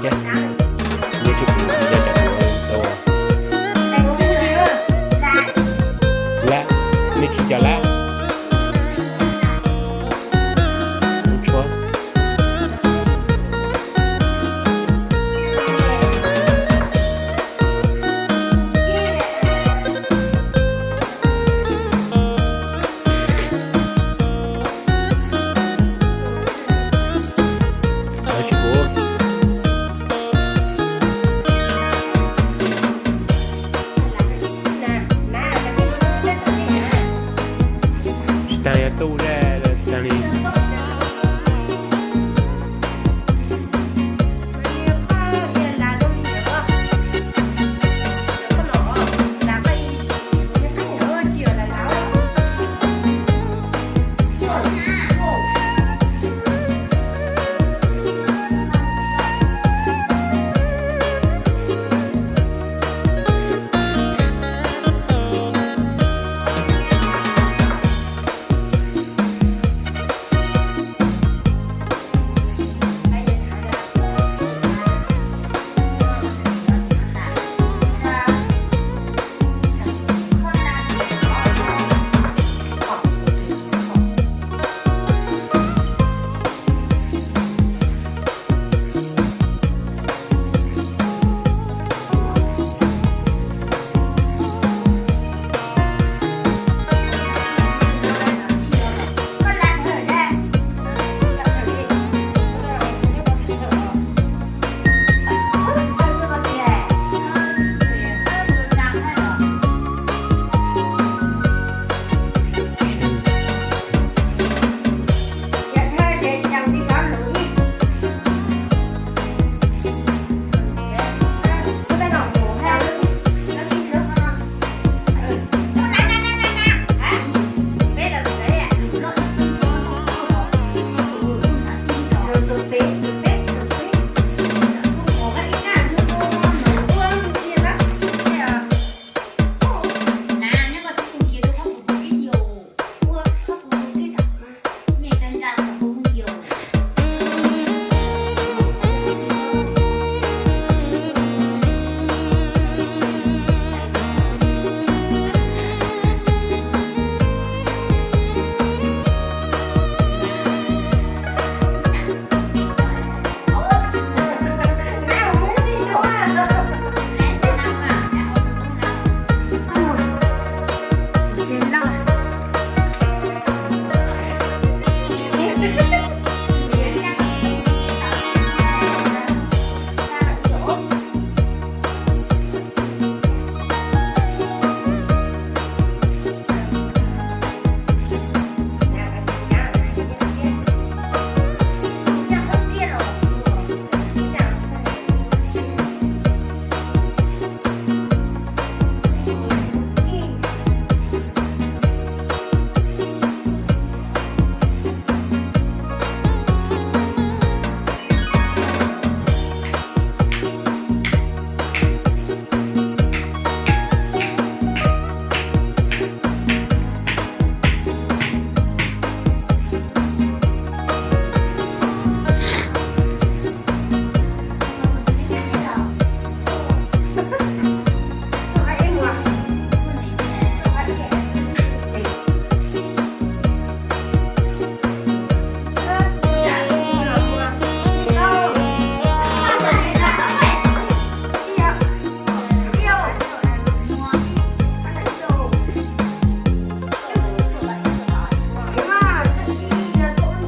Nyob tsis pum nyob cov duav tau. Lab, nej khi cov lab. Tshuab. Tsis tas yog tuj zaj tas li.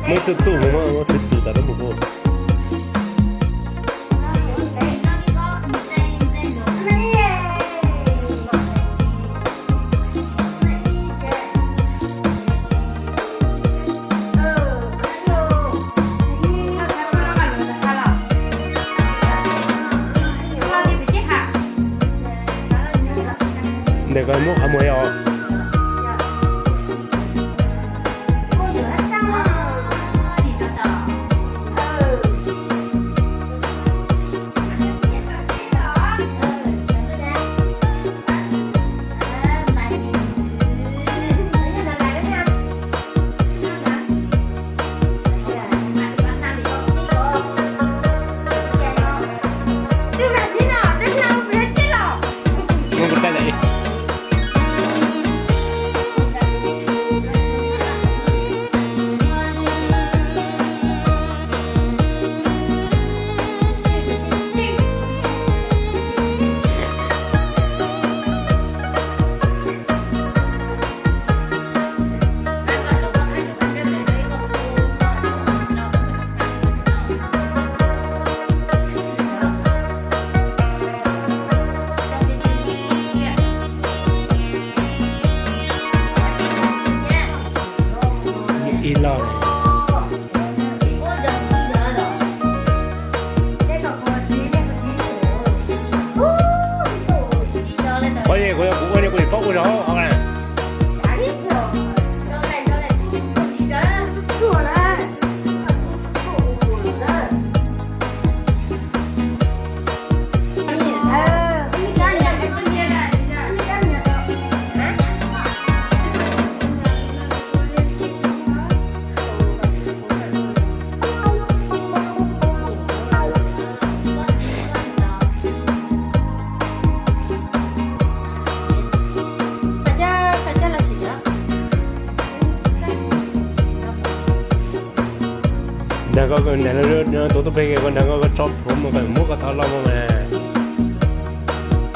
Muaj ib tug txuj mus, muaj ib tug txuj tas rau mus hu. Ntawm ko muab qhov muag os. Ua zaum hauv na. Nrog koj, tuav tuaj pem koj, nrog koj tso plhuav mus kom muab koj tau loj mus mas.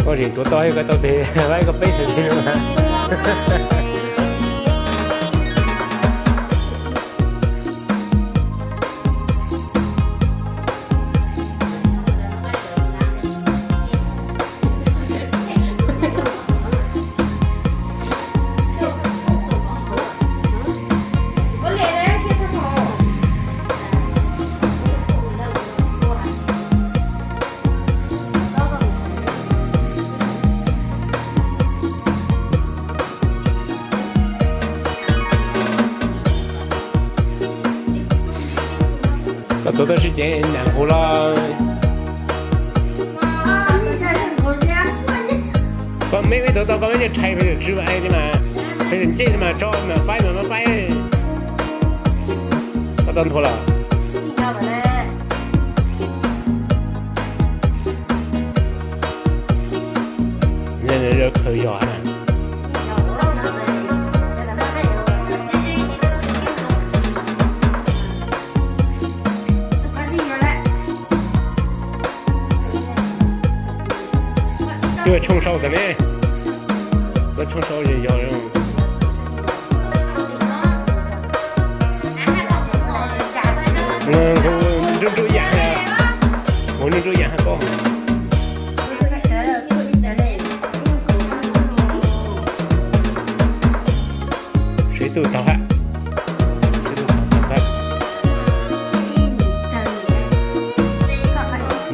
Koj tseem tuav tau, koj tau tes laib koj peb xwm li mas. Koj tuav tau sib ceev nam nqus los. Koj meb ib tuav tau koj meb ncej rhais pes tswv mas ai li mas, pes ncej mas tso mas faib mas faib. Koj tau nthuav los. Khaws yog na. Coj tshooj sau tag ne. Coj tshooj sau yog yog. Nruj nruj yam, nruj nruj yam hab koj. Seb tug tau hab.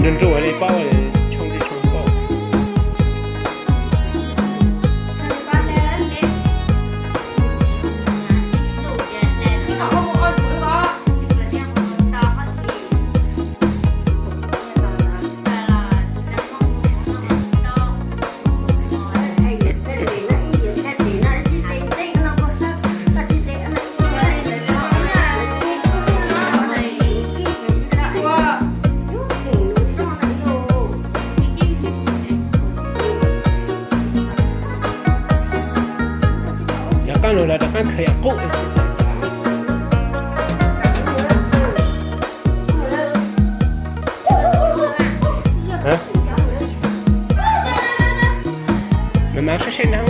Nruj nruj li paub, tshooj li tshooj paub. Rov qab los, rov qab khaws yam qub. Mas mas saib saib na.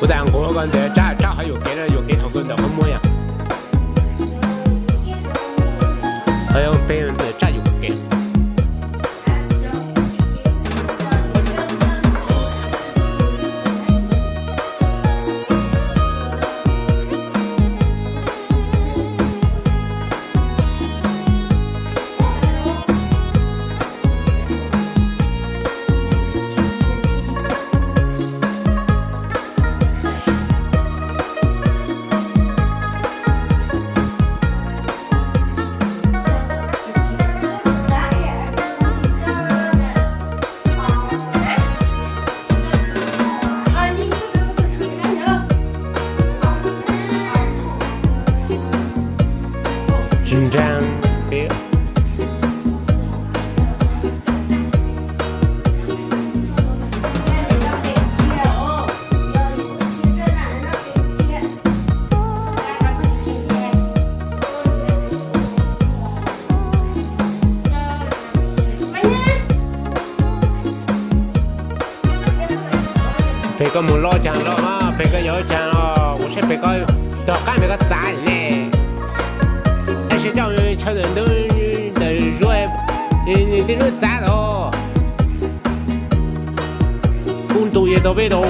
Kuv tas nqus koj ntawd, tsab tsab qhov yuam kev no, yuam kev thaum kawg ntawm qhov muag yom. Qhov peb ntawm tsab yuam kev. Pem koj mus loj caag loj, pem koj yuav caag los kuv saib pem koj, tom qab pem koj txav ne. Es sib coj chaw ntawm ntug ntawm zuag, tej lub txav los kuj ntu ye tau peb tau.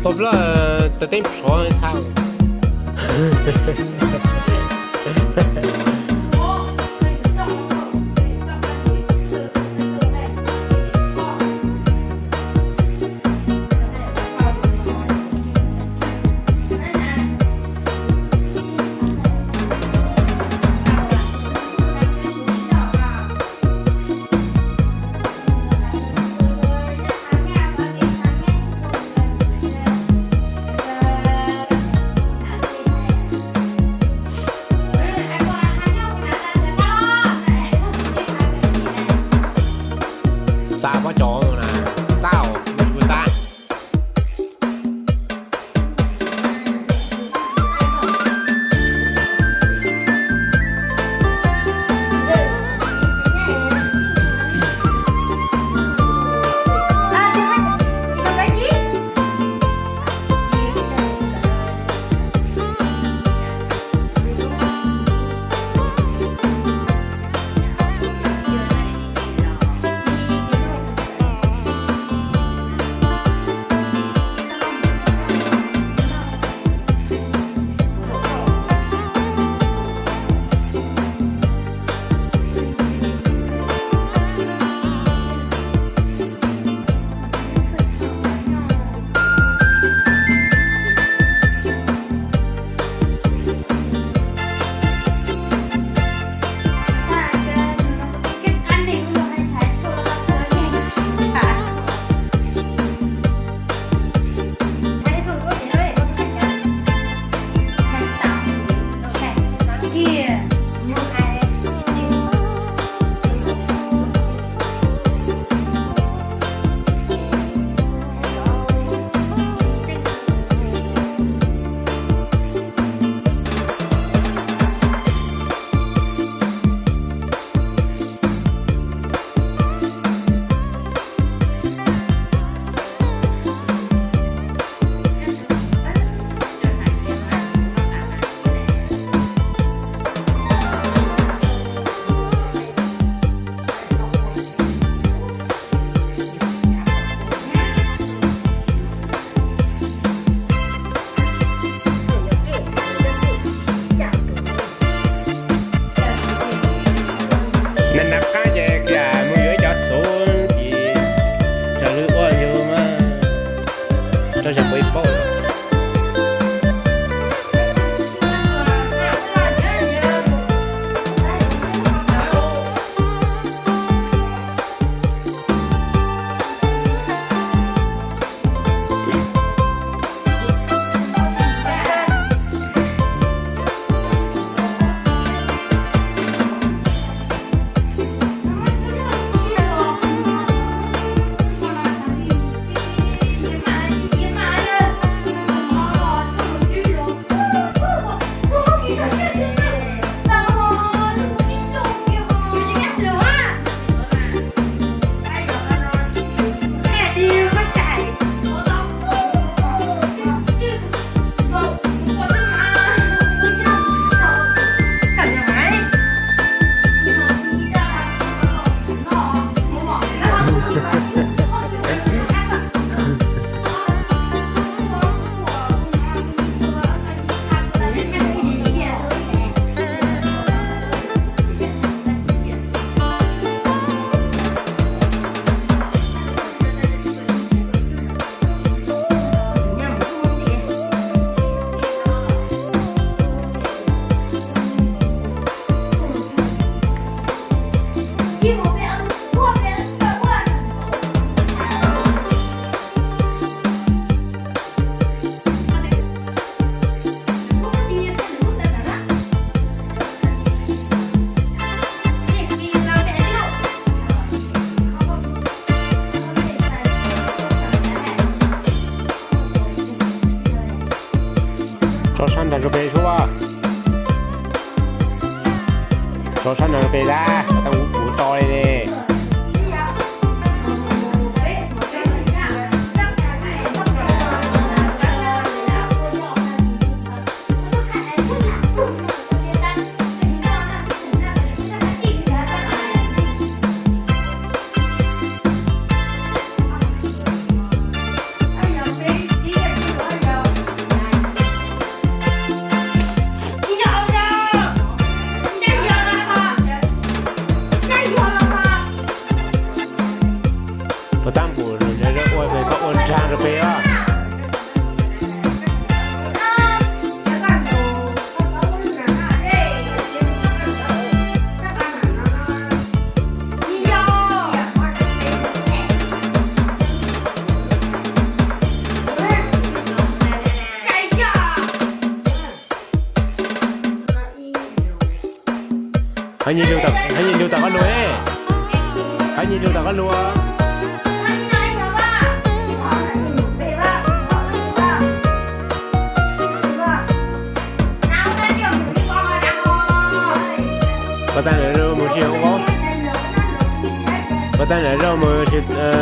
Pog Plab, tawm teeb plhuav txhab. Xa pob cov na, xa os, tab. Nag nag qab ces mus yuav ib cov xuv ces raws li ua yug mas rau zog puas ib paub. Rau pem suab, rau sab no rau pem dab, pov taab kuv tso li ne. Pov taab kuv ua nraag rau pem os. Hab nyias lug tom qab lug, hab nyias lug tom qab lug. Pov taab lawv mus tsis ua qaub, pov taab lawv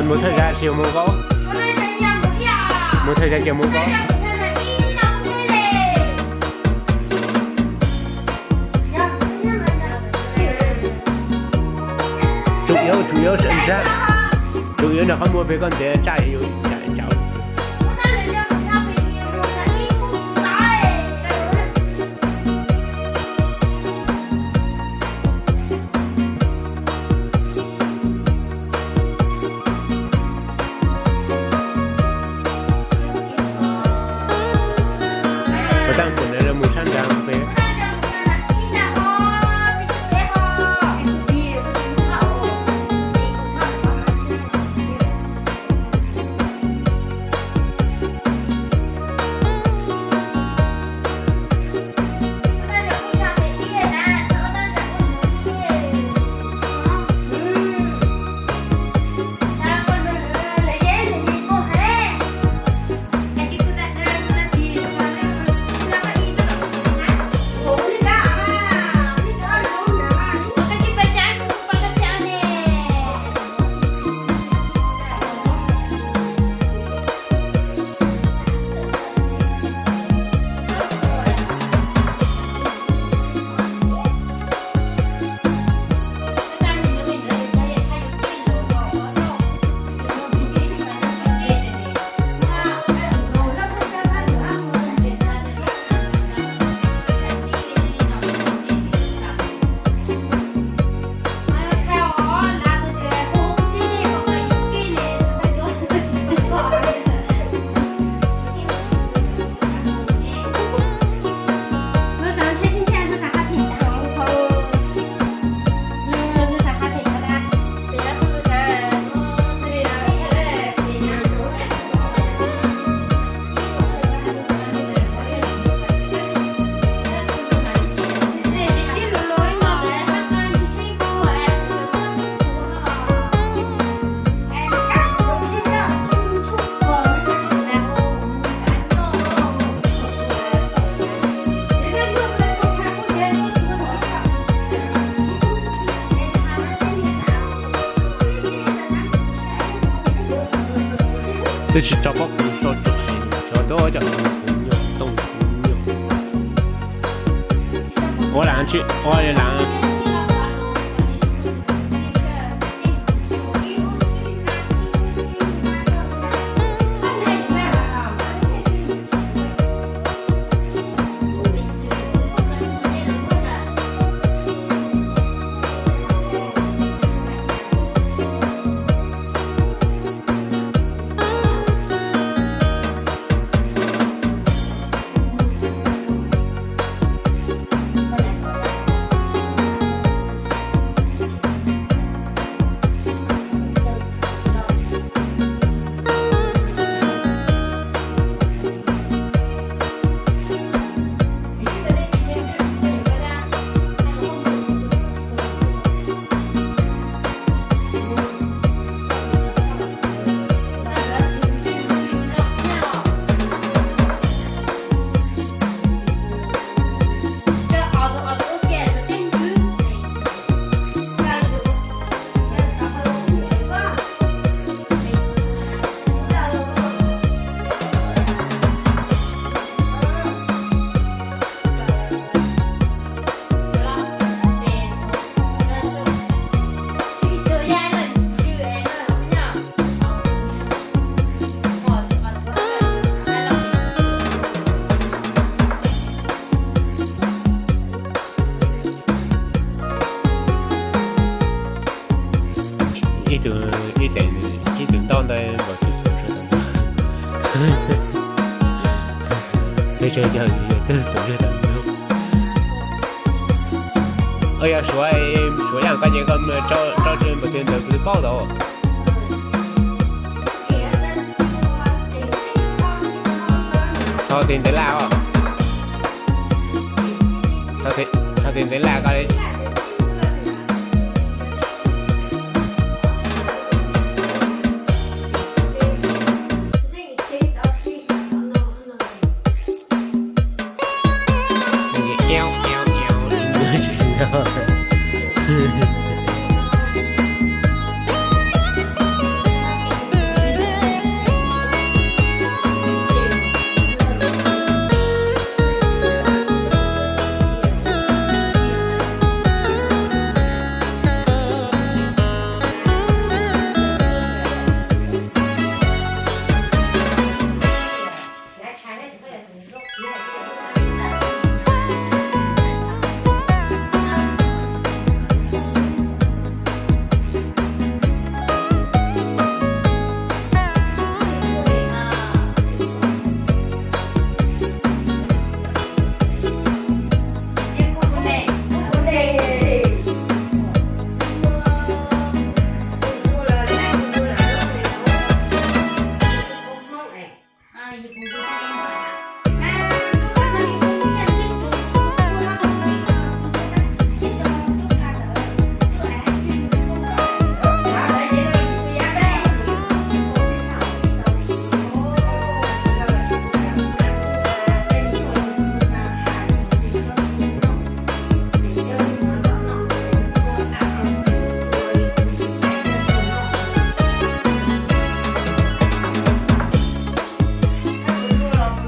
mus thawj zag tsis ua mus qaub, mus thawj zag tsis ua mus qaub. Tsum yuav, tsum yuav sawv ntsag, tsum yuav nrog qhov muag pem koj ntev tsaj yuav ib tsam tsam. Pov taab kuv ntawd lawv mus sab nrad pem. Twb tsis tso pob kws tso tso, tso tau cov kuv nyuam tooj kuv nyuam. Ua lam tsi ua li lam. Peb tsaug caug yog twg tus zej tus zog. Yog Suav, Suav Yaj koj ces koj rau tus ntawd kuv twb paub tau. Tho tis ntev laj os. Tho tis ntev laj koj.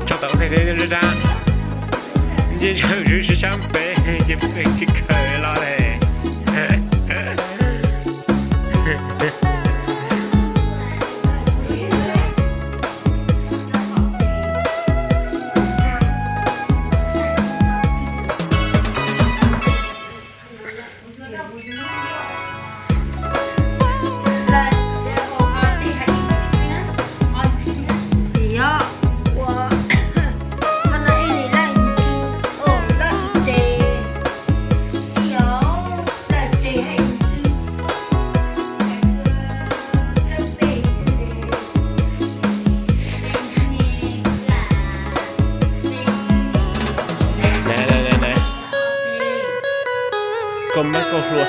Tso tau qhov tias nce zog sab pem ces peb tsis khaws los li. Koj mab koj hlua.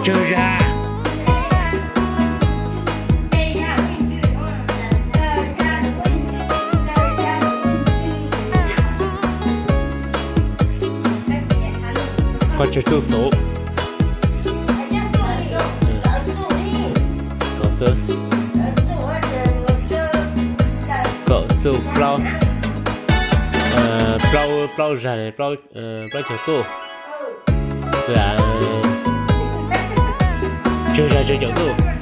Tsawg zag? Koj tsawg txuj xwb? Kaum txuj, kaum txuj plaub, plaub, plaub zag, plaub caug txuj. Tsawg zag tsawg caum txuj.